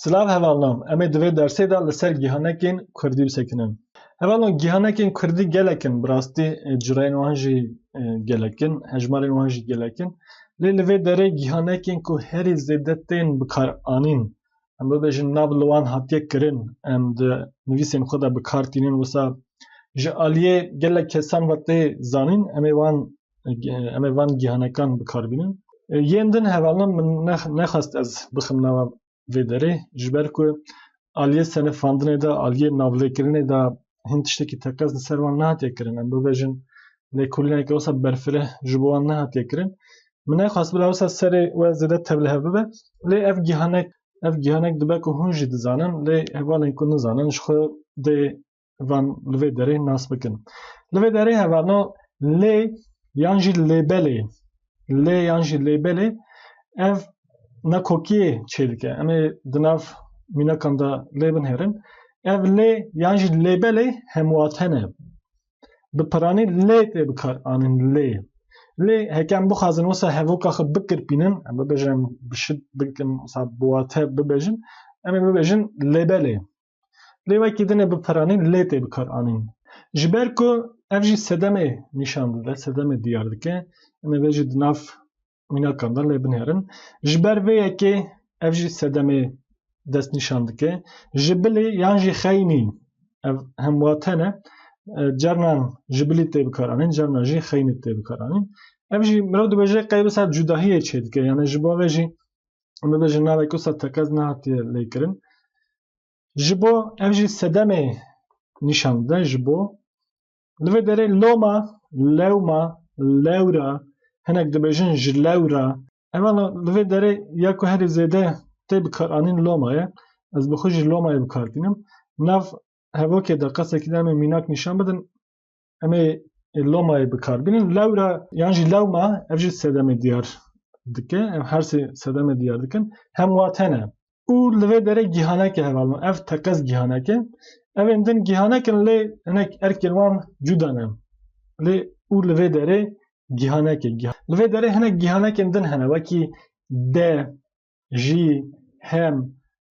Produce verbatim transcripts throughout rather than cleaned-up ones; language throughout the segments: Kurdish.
Silav hevalno, em ê di vê dersê de li ser gihanekên kurdî bisekinin. Hevalno, gihanekên kurdî gelek in, bi rastî, e, cureyên wan jî, e, gelek in, hejmarên wan jî gelek in. Lê li vê derê gihanekên ku herî zêde tên bikaranîn, em bibêjin nav li wan hatiye kirin, em di nivîsên xwe de bi kar tînin, wisa ji aliyê gelek kesan ve tê zanîn, em ê wan, em ê van gihanekan bi kar bînin. Yên din hevalno min nex-, nexwest ez bixim nava vê derê, ji ber ku aliyê senifandinê de, aliyê navlêkirinê de hin tiştekî teqez li ser wan nehatiye kirin. Em bibêjin lêkolîneke wisa berfireh ji bo wan nehatiye kirin. Min nexwest bila wisa serê we zêde tevlihev bibe. Lê ev gihanek, ev gihanek dibe ku hûn jî dizanin, lê hevalên ku nizanin ji xwe dê van li vê derê nas bikin. Li vê derê hevalno lê yan jî lêbelê, lê yan jî lêbelê ev nakokiyê çêdike. Em ê di nav mînakan de lê binêrin. Ev lê yan jî lêbelê hemwate ne. Bi piranî lê tê bikaranîn, lê. Lê heke em bixwazin wisa hevoka xwe bikirpînin, em bibêjin, em bi şid bikin, wisa bi wate bibêjin, em ê bibêjin lêbelê. Lê wekî din ê bi piranî lê tê bikaranîn. Ji ber ku ev jî sedemê nîşan dide, sedemê diyar dike, em ê vê jî di nav mînakan de lê binêrin. Ji ber vê yekê ev jî sedemê destnîşan dike. Ji bilî yan jî xeynî, ev hemwate ne, e, carnan ji bilî tê bikaranîn, carnan jî xeynî tê bikaranîn. Ev jî mirov dibêje qey wisa cudahiyê çêdike. Yani ji bo vê jî, em bibêjin navek wisa teqez nehatiye lêkirin. Ji bo ev jî sedemê nîşan dide, ji bo. Li vê derê loma, lewma, lewra, hinek dibêjin ji lewra. Hevalno, li vê derê ya ku herî zêde tê bikaranîn loma ye. Ez bi xwe jî lomayê bikar tînim. Nav hevokê de qesekî de em ê mînak nîşan bidin. Em ê, ê, lomayê bikar bînin. Lewra yan jî lewma, ev jî sedemê diyar dike. Ev her sê sedemê diyar dikin. Hemwate ne. Û li vê derê gihanek e hevalno. Ev teqez gihanek e. Evên din gihanek in lê hinek erkên wan cuda ne. Lê û li vê derê gihanek e. Giha-, li vê derê hinek gihanekên din hene. Wekî de, jî, hem,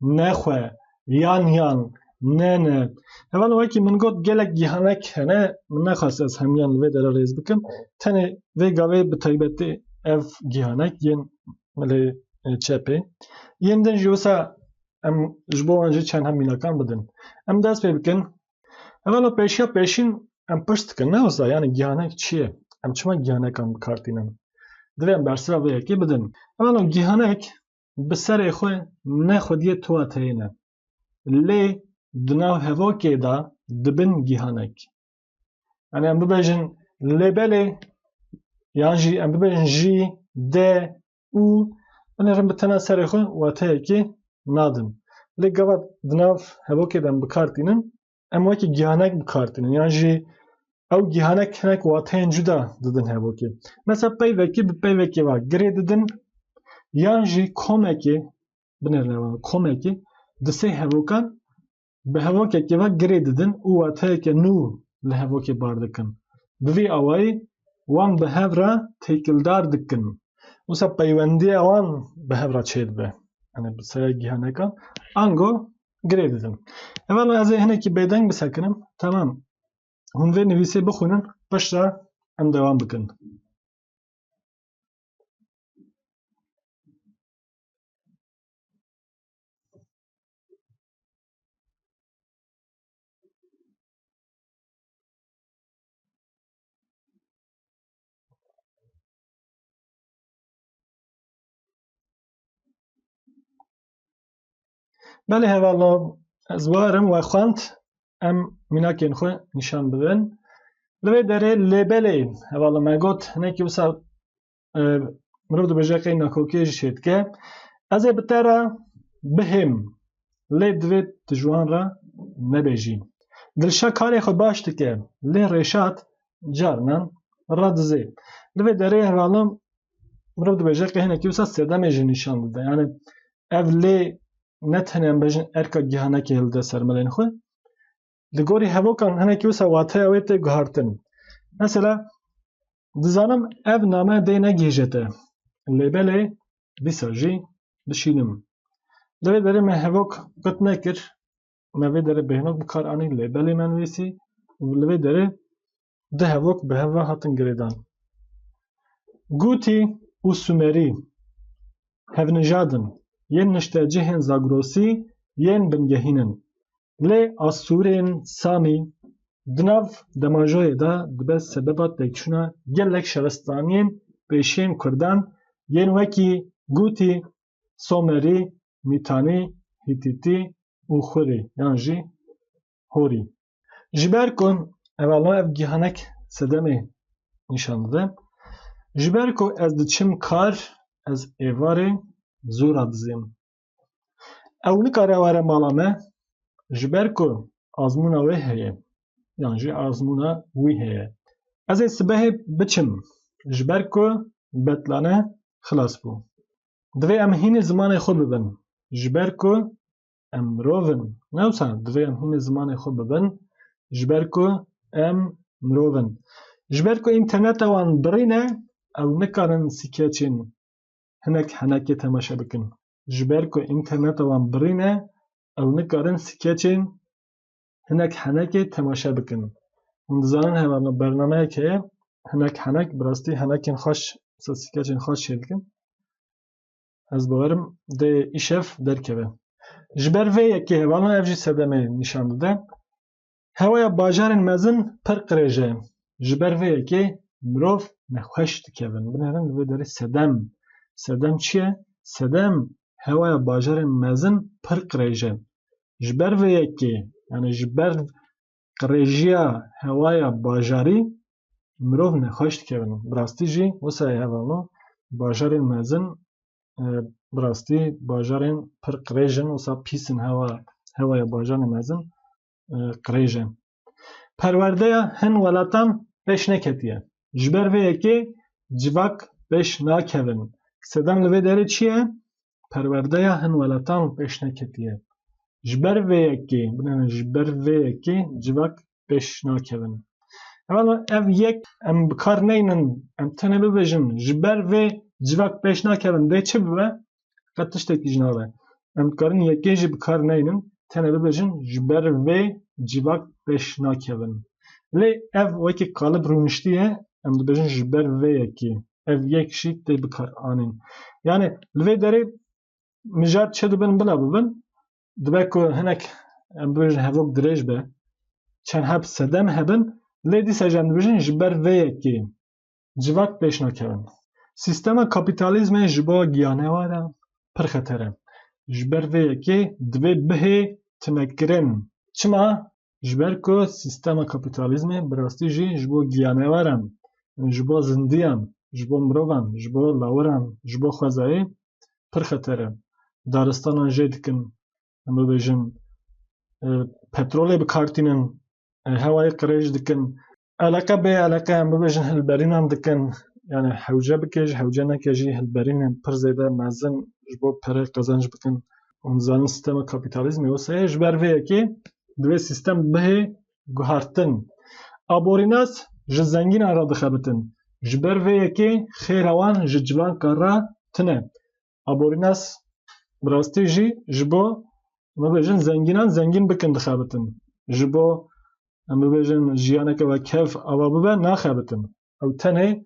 nexwe, yan yan, ne ne. Hevalno, wekî min got gelek gihanek hene, min nexwest ez hemiyan li vê derê rêz bikim. Tenê vê gavê bi taybetî ev gihanek yên milê, e, çepê. Yên din jî wisa em ji bo wan jî çend hem mînakan bidin. Em dest pê bikin. Hevalno, pêşiya pêşîn em pişt dikin, ne wisa, yani gihanek çi ye? Em çima gihanekan bi kar tînin? Divê em bersiva vê yekê bidin. Hevalno, gihanek bi serê xwe ne xwediyê tu wateyê ne. Lê di nav hevokê de dibin gihanek. Yani em bibêjin lêbelê, yan jî em bibêjin jî, de, û, binêrin bi tena serê xwe wateyekê nadin. Lê gava di nav hevokê de em bi kar tînin, em wekî gihanek bi kar tînin. Yan jî ew gihanek hinek wateyên cuda didin hevokê. Mesela peyvekê bi peyvekê ve girê didin, yan jî komekê, binêrin ev komekê, di sê hevokan bi hevokekê ve girê didin û wateyeke nû li hevokê bar dikin. Bi vî awayî wan bi hev re têkildar dikin. Wisa peywendiya wan bi hev re çêdibe. Yani bi serê gihanekan. Ango girê didin. Hevalno, ez ê hinekî bêdeng bisekinim. Tamam. Hûn vê nivîsê bixwînin, piştre em dewam bikin. Belê hevalno, ez war im we xwend, em mînakên xwe nîşan bidin. Li vê derê lêbelê, hevalno, me got, hinekî wisa, e, mirov dibêje qey nakokiyê jî çêdike. Ez ê bi te re bihêm, lê divê tu ji wan re nebêjî. Dilşa karê xwe baş dike, lê Rêşat carinan radizê. Li vê derê hevalno, mirov dibêje qey hinekî wisa sedemê jî nîşan dide. Yani ev lê ne tenê em bêjin erka gihanekê hilde ser milên xwe. Li gorî hevokan hinekî wisa wateya wê tê guhartin. Mesela, dizanim ev name dê negihîje te. Lê belê dîsa jî dişînim. Li vê derê me hevok qet nekir. Me vê derê bêhnok bi kar anî, lê belê me nivîsî û li vê derê du hevok bi hev ve hatin girêdan. Gûtî û Sumerî hevnijad in, yên niştecihên Zagrosî yên bingehîn in. Lê Asûrên Samî di nav demajoyê de dibe sebeba têkçûna gelek şaristaniyên pêşiyên Kurdan yên wekî Gûtî, Somerî, Mîtanî, Hîtîtî û Xurî yan jî Horî. Ji ber ku, hevalno, ev gihanek sedemê nîşan dide. Ji ber ku ez diçim kar, ez êvarê zû radizêm. Ew nikare were mala me, ji ber ku azmûna wê heye, yan jî azmûna wî heye. Ez ê sibehê biçim, ji ber ku betlane xilas bû. Divê em hînî zimanê xwe bibin, ji ber ku em mirov in. Ne wisa, divê em hînî zimanê xwe bibin, ji ber ku em mirov in. Ji ber ku înterneta wan birî ne, ew nikarin skeçên hinek henekê temaşe bikin. Ji ber ku înterneta wan birî ne, ew nikarin skeçên hinek henekê temaşe bikin. Hûn dizanin, hevalno, bernameyek heye, hinek henek, bi rastî henekên xweş, skeçên xweş çêdikin. Ez bawerim dê îşev derkeve. Ji ber vê yekê, hevalno, ev jî sedemê nîşan dide. Hewaya bajarên mezin pir qirêj e. Ji ber vê yekê mirov nexweş dikevin. Binêrin li vê derê sedem. Sedem çi ye? Sedem, hewaya bajarên mezin pir qirêj e. Ji ber vê yekê, yani ji ber qirêjiya hewaya bajarî mirov nexweş dikevin. Bi rastî jî wisa ye, hevalno, bajarên mezin, e, bi rastî bajarên pir qirêj in, wisa pîs in, hewa, hewaya bajarên mezin, e, qirêj e. Perwerdeya hin welatan pêş neketiye. Ji ber vê yekê civak pêş nakevin. Sedem li vê derê çi ye? Perwerdeya hin welatan pêş neketiye. Ji ber vê yekê, binêrin, ji ber vê yekê civak pêş nakevin. Hevalno, ev yek em bi kar neynin, em tenê bibêjin, ji ber vê civak pêş nakevin, dê çi bibe? Qet tiştekî jî nabe. Em dikarin yekê jî bi kar neynin, tenê bibêjin, ji ber vê civak pêş nakevin. Lê ev wekî qalib rûniştiye, em dibêjin ji ber vê yekê. Ev yek jî tê bi kar anîn. Yani li vê derê mijar çi dibin bila bibin, dibe ku hinek, em bibêjin, hevok dirêj be, çend heb sedem hebin, lê dîsa jî em dibêjin ji ber vê yekê civak pêş nakevin. Sîstema kapîtalîzmê ji bo giyanewara pir xeter e. Ji ber vê yekê divê bihê tunekirin. Çima? Ji ber ku sîstema kapîtalîzmê bi rastî jî ji bo giyanewaran, ji bo zindiyan, ji bo mirovan, ji bo lawiran, ji bo xwezayê pir xeter e. Daristanan jê dikin, em bibêjin, e, petrolê bi kar tînin, e, hewayê qirêj dikin. Eleqe bê eleqe, em bibêjin, hilberînan dikin. Yani hewce bike jî, hewce neke jî, hilberînên pir zêde mezin ji bo pere qezenc bikin. Hûn dizanin sîstema kapîtalîzmê wisa ye. Ji ber vê yekê divê sîstem bihê guhartin. Aborînas ji zengînan re dixebitin. Ji ber vê yekê xêra wan ji civakan re tune. Aborînas bi rastî jî ji bo, em bibêjin, zengînan zengîn bikin dixebitin. Ji bo, em bibêjin, jiyaneke wekhev ava bibe, naxebitin. Ew tenê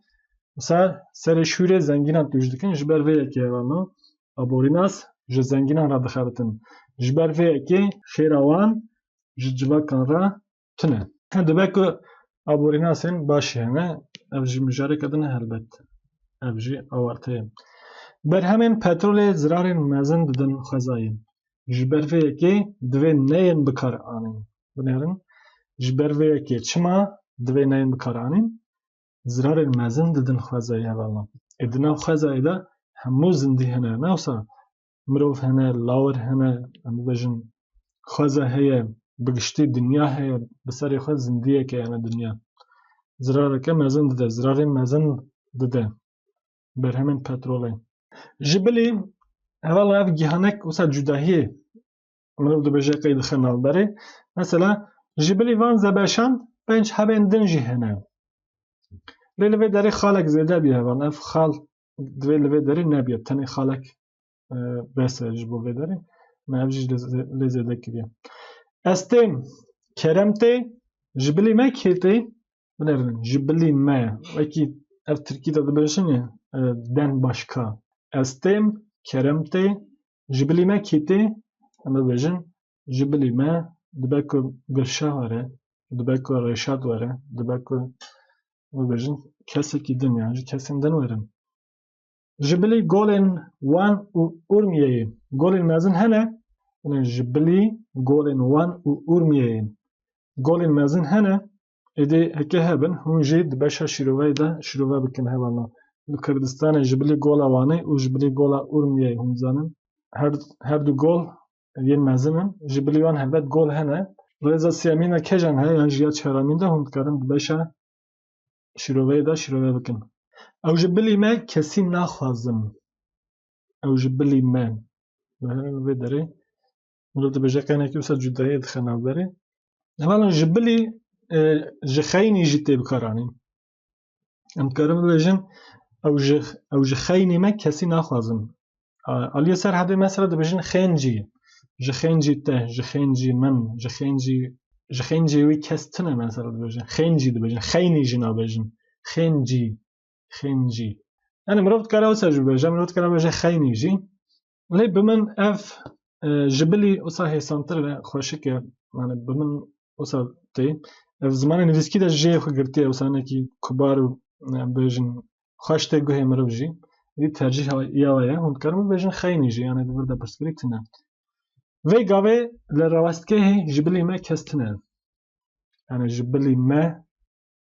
wisa serê şûrê zengînan tûj dikin. Ji ber vê yekê, hevalno, aborînas ji zengînan re dixebitin. Ji ber vê yekê xêra wan ji civakan re tune. Dibe ku aborînasên baş jî hene, ev jî mijareke din e helbet. Ev jî awarte ye. Berhemên petrolê zirarên mezin didin xwezayê. Ji ber vê yekê divê neyên bikar anîn. Binêrin, ji ber vê yekê çima divê neyên bikar anîn? Zirarên mezin didin xwezayê, hevalno. Ê di nav xwezayê de hemû zindî hene. Ne wisa mirov hene, lawir hene, em bibêjin, xweza heye, bi giştî dinya heye, bi serê xwe zindiyeke, yani dinya. Zirareke mezin dide, zirarên mezin dide berhemên petrolê. Ji bilî, heval ev gihanek wisa cudahiyê mirov dibêje qey dixe navberê. Mesela, ji bilî van zebeşan pênc hebên din jî hene. Lê li vê derê xalek zêde bî heval. Ev xal divê li vê derê nebî, tenê xalek, e, bes e ji bo vê derê. Me ev jî lê zê-, lê zêde kiriye. Ez têm, kerem tê, ji bilî me kê tê? Binêrin, ji bilî me. Wekî ev tirkî de dibêjin ê, e, den başka. Ez têm, kerem tê, ji bilî me kê tê? Em bibêjin, ji bilî me dibe ku Gulşah were, dibe ku Rêşat were, dibe ku, bibêjin, kesekî din, yan jî kesên din werin. Ji bilî golên Wan û Urmiyeyê golên mezin hene? Binêrin, ji bilî golên Wan û Urmiyeyê golên mezin hene? Êdî heke hebin, hûn jî di beşa şîroveyê de şîrove bikin hevalno. Li Kurdistanê ji bilî gola Wanê û ji bilî gola Urmiyeyê hûn zanin. Her, her du gol yên mezin in. Ji bilî wan helbet gol hene. Rêza sêyemîn de kêjan heye, yan jî ya çaramîn de hûn dikarin di beşa şîroveyê de şîrove bikin. Ew ji bilî me kesî naxwazim. Ew ji bilî me. Li vê derê mirov dibêje qeynekî wisa cudayê dixe navberê. Hevalno ji bilî, e, ji xeynî jî tê bikaranîn. Em dikarin bibêjin, ew ji, ew ji xeynî me kesî naxwazin. A, aliyê ser hedê mesela dibêjin xêncî. Ji xêncî te, ji xêncî min, ji xêncî, ji xêncî wî kes tune mesela dibêjin. Xêncî dibêjin. Xeynî jî nabêjin. Xêncî. Xêncî. Yani mirov dikare wisa jî bibêje, mirov dikare bibêje xeynî jî. Lê bi min ev, e, ji bilî wisa hêsantir ve xweşik e. Yani bi min wisa tê. Ev zimanê nivîskî de jê xwe girtiye, wisa hinekî kubar û, e, bêjin xweş tê guhê mirov jî. Êdî tercîha ya we ye. Hûn dikarin bibêjin xeynî jî, yani di vir de pirsgirêk tune. Vê gavê li rawestgehê ji bilî me kes tune. Yani ji bilî me,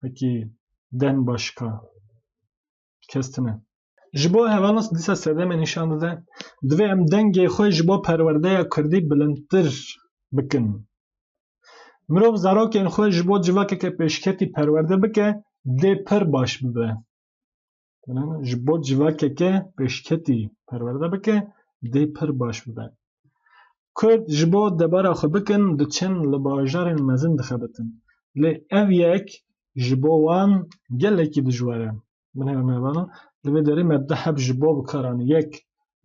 wekî den başka kes tune. Ji bo hevalno dîsa sedemê nîşan dide. Divê em dengê xwe ji bo perwerdeya kurdî bilindtir bikin. Mirov zarokên xwe ji bo civakeke pêşketî perwerde bike, dê pir baş bibe. Ji bo civakeke pêşketî perwerde bike, dê pir baş bibe. Kurd ji bo debara xwe bikin, diçin li bajarên mezin dixebitin. Lê ev yek ji bo wan gelekî dijwar e. Binêrin hevalno, li vê derê me du heb ji bo bi kar anî. Yek,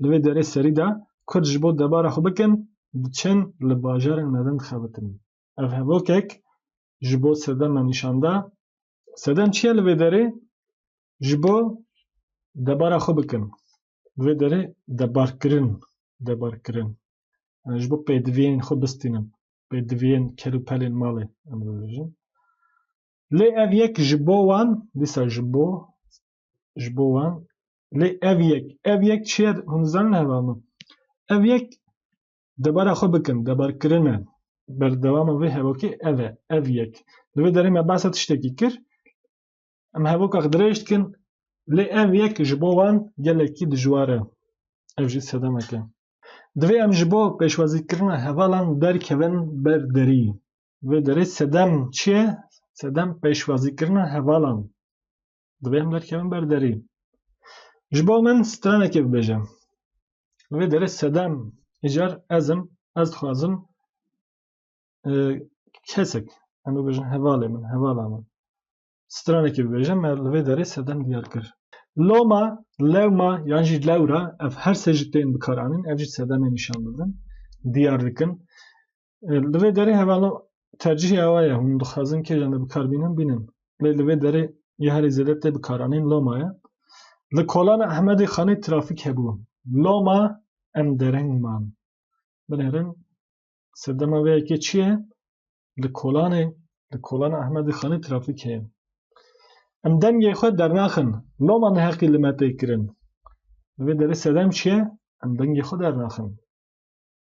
li vê derê serî de, Kurd ji bo debara xwe bikin, diçin li bajarên mezin dixebitin. Ev hevokek ji bo sedem me nîşan da. Sedem çi ye li vê derê? Ji bo debara xwe bikin. Li vê derê debarkirin, debarkirin. Yani ji bo pêdiviyên xwe bistînin. Pêdiviyên kel û pelên malê, em bibêjin. Lê ev yek ji bo wan, dîsa ji bo, ji bo wan. Lê ev yek, ev yek çi ye? Hûn dizanin hevalno? Ev yek debara xwe bikin, debarkirin e. Berdewama vê hevokê ev e, ev yek. Li vê derê me behsa tiştekî kir. Em hevoka dirêj dikin, lê ev yek ji bo wan gelekî dijwar e. Ev jî sedemek e. Divê em ji bo pêşwazîkirina hevalan derkevin ber derî. Vê derê sedem çi ye? Sedem pêşwazîkirina hevalan. Divê em derkevin ber derî. Ji bo min stranekê bibêje. Li vê derê sedem, îcar ez im, ez dixwazim, e, kesek, em bibêjin hevalê min, hevala min. Stranekê bibêje, me li vê derê sedem diyar kir. Loma, lewma, yan jî lewra, ev her sê jî tên bikaranîn, ev jî sedemê nîşan didin, diyar dikin. E, li vê derê hevalno tercîhê ewa ye, hûn dixwazin kêjan de bikar bînin, bînin. Lê li vê derê ya herî zêde tê bikaranîn loma ye. Li kolana Ehmedê Xanê trafîk hebû. Loma em dereng man. Binêrin, sedema vê yekê çi ye? Li kolanê, li kolana Ehmedê Xanê trafîk heye. Em dengê xwe dernaxin. Loma neheqî li me tê kirin. Li vê derê sedem çi ye? Em dengê xwe dernaxin.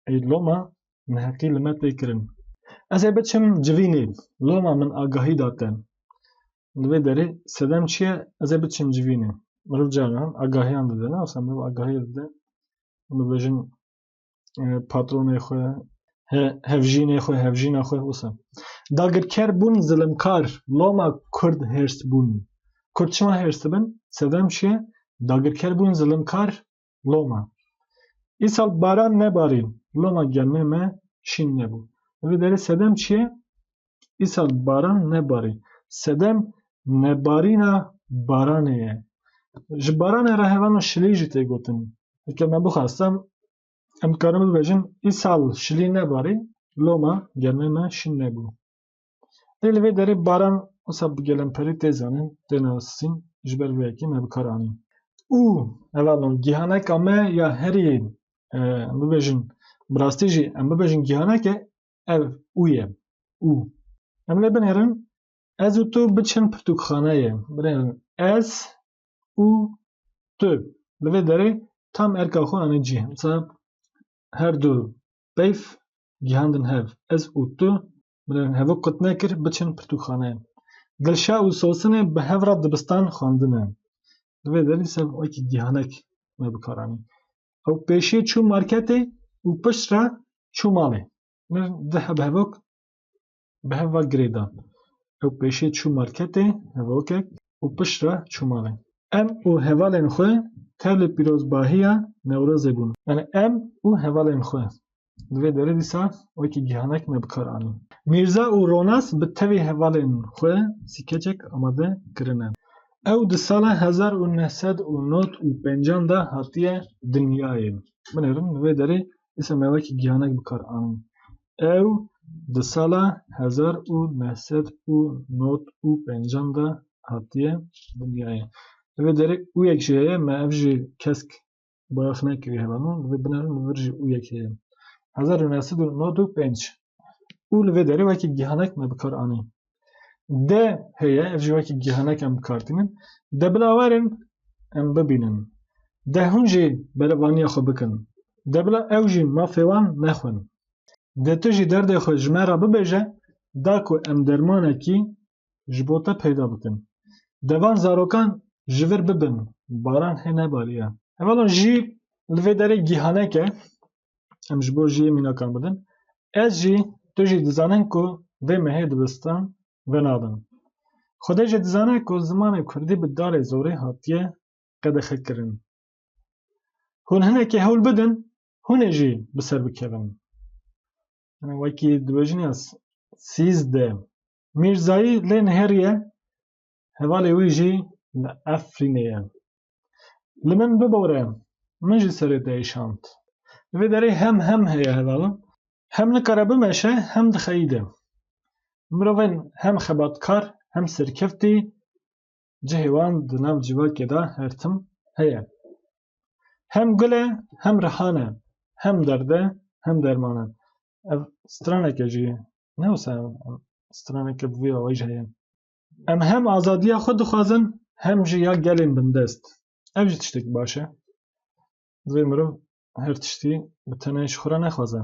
Ey loma neheqî li me tê kirin. Ez ê biçim civînê. Loma min agahî da te. Li vê derê sedem çi ye? Ez ê biçim civînê. Mirov caran agahiyan dide, ne? Wisa mirov agahiya dide. Hûn dibêjin, e, patronê xwe, he-, hevjînê xwe, hevjîna xwe, wisa. Dagirker bûn zilimkar, loma Kurd hêrs bûn. Kurd çima hêrs dibin? Sedem çi ye? Dagirker bûn zilimkar, loma. Îsal baran nebarî, loma germê me şîn nebû. Li vê derê sedem çi ye? Îsal baran nebarî. Sedem nebarîna baranê ye. Ji baranê re hevalno şilî jî tê gotin. Heke me bixwestem, Em dikarin bibêjin, îsal şilî nebarî, loma germê me şîn nebû. Lê li vê derê baran wisa bi gelemperî tê zanîn, tê nasîn, ji ber vê yekê me bi kar anîn. Û, hevalno, gihaneka me ya herî, e, em bibêjin, bi rastî jî em bibêjin gihanek e, ev û ye. Û. Em lê binêrin, ez û tu biçin pirtûkxaneyê. Binêrin, ez û tu. Li vê derê tam erka xwe anî cih. Mesela her du peyv gihandin hev. Ez û tu, binêrin, hevok qut nekir, biçin pirtûkxaneyê. Dilşa û Sosinê bi hev re dibistan xwendine. Li vê derê ser wekî gihanek me bi kar anî. Ew pêşiyê çû marketê û pişt re çû malê. Binêrin, du heb hevok bi hev ve girêdan. Ew pêşiyê çû marketê, hevokek, û pişt re çû malê. Em û hevalên xwe tevlî pîrozbahiya Newrozê bûn. Yani em û hevalên xwe. Di vê derê dîsa wekî gihanek me bi kar anî. Mîrza û Ronas bi tevî hevalên xwe sîkeçek amade kirine. Ew di sala hezar û neh sed û nod û pêncan de hatiye dinyayê. Binêrin, li vê derê dîsa me wekî gihanek bi kar anî. Ew di sala hezar û neh sed û nod û pêncan de hatiye dinyayê. Li vê derê û yek jî heye, me ev jî kesk bayaf nekiriye hevalno, li vê binêrin, li vir jî û yek heye. Hezar û neh sed û nod û pênc. Û li vê derê wekî gihanek me bi kar anî. De heye, ev jî wekî gihanek em bi kar tînin. De bila werin em bibînin. De hûn jî berevaniya xwe bikin. De bila ew jî mafê wan nexwin. De tu jî derdê xwe ji me re bibêje, da ku em dermanekî ji bo te peyda bikin. De van zarokan ji vir bibin, baran hê nebariye. Hevalno, jî li vê derê gihanek e, em ji bo jiyê mînakan bidin. Ez jî, tu jî dizanin ku vê mehê dibistan venabin. Xwedê jî dizane ku zimanê kurdî bi darê zorê hatiye qedexekirin. Hûn hinekî hewl bidin, hûn ê jî bi ser bikevin. Yani wekî dibêjin ya s-, sîzdeh. Mîrzayî lê nihêriye, hevalê wî jî li Efrînê ye. Li min bibore, min jî serê te êşand. Li vê derê hem hem heye hevalin. Hem nikare bimeşe, hem dixeyîde. Mirovên hem xebatkar, hem serkeftî, cihê wan di nav civakê de her tim heye. Hem gul e, hem rihan e, hem derd e, hem derman e. Ev straneke jî ye. Ne wisa straneke bi vî awayî jî heye. Em hem azadiya xwe dixwazin, hem jî ya gelên bindest. Ev jî tiştek baş e. Divê mirov her tiştî bi tenê ji xwe re nexwaze.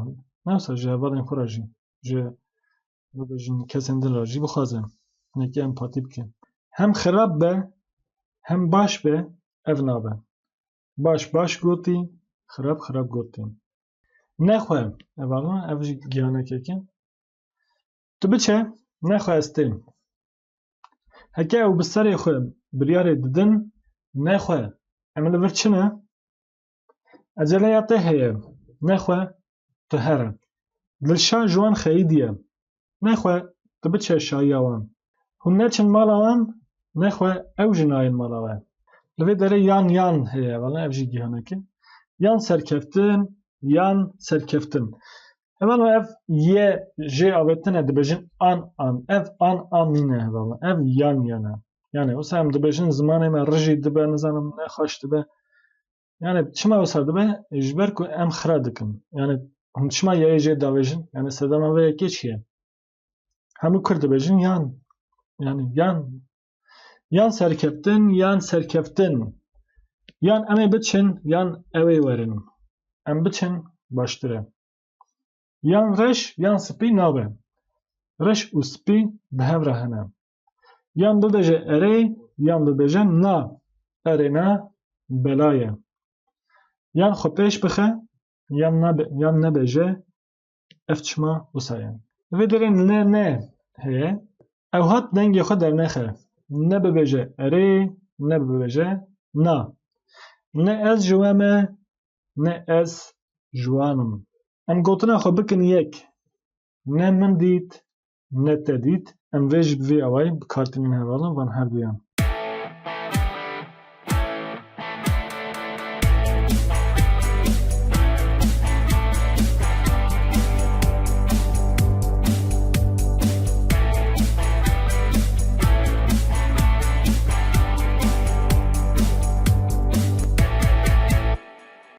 Ne wisa ji hevalên xwe re jî, ji, bibêjin, kesên din re jî bixwaze. Hinekî empatî bike. Hem xirab be, hem baş be, ev nabe. Baş baş gotî, xirab xirab gotî. Nexwe, ev, ev jî gihanekek e. Tu biçe, nexwe ez têm. Heke ew bi serê xwe biryarê didin, nexwe em li vir çi ne? Eceleya te heye, nexwe tu here. Dilşa ji wan xeyîdiye. Nexwe tu biçe şahiya wan. Hûn neçin mala wan, nexwe ew jî nayên mala we. Li vê derê yan yan heye, wela ev jî gihanek e. Yan serkeftin, yan serkeftin. Hevalno, ev ye jê avêtine dibêjin an an. Ev an an nîne hevalno. Ev yan yan e. Yani wisa em dibêjin zimanê me rijî dibe, nizanim ne xweş dibe. Yani çima wisa dibe? Ji ber ku em xira dikin. Yani hûn çima yayê jê davêjin? Yani sedema vê yekê çi ye? Hemû Kurd dibêjin yan. Yani yan. Yan serkeftin, yan serkeftin. Yan em ê biçin, yan ew ê werin. Em biçin baştir e. Yan reş, yan spî nabe. Reş û spî bi hev re hene. Yan bibêje erê, yan bibêje na. Erê na bela ye. Yan xwe pêş bixe, yan nabe-, yan nebêje ev çima wisa ye. Li vê derê ne ne heye. Ew hat dengê xwe dernexe. Ne bibêje erê, ne bibêje na. Ne ez ji we me, ne ez ji wan im. Em gotina xwe bikin yek. Ne min dît, ne te dît. Em vê jî bi vê awayî bi kar tînin hevalin van her duyan.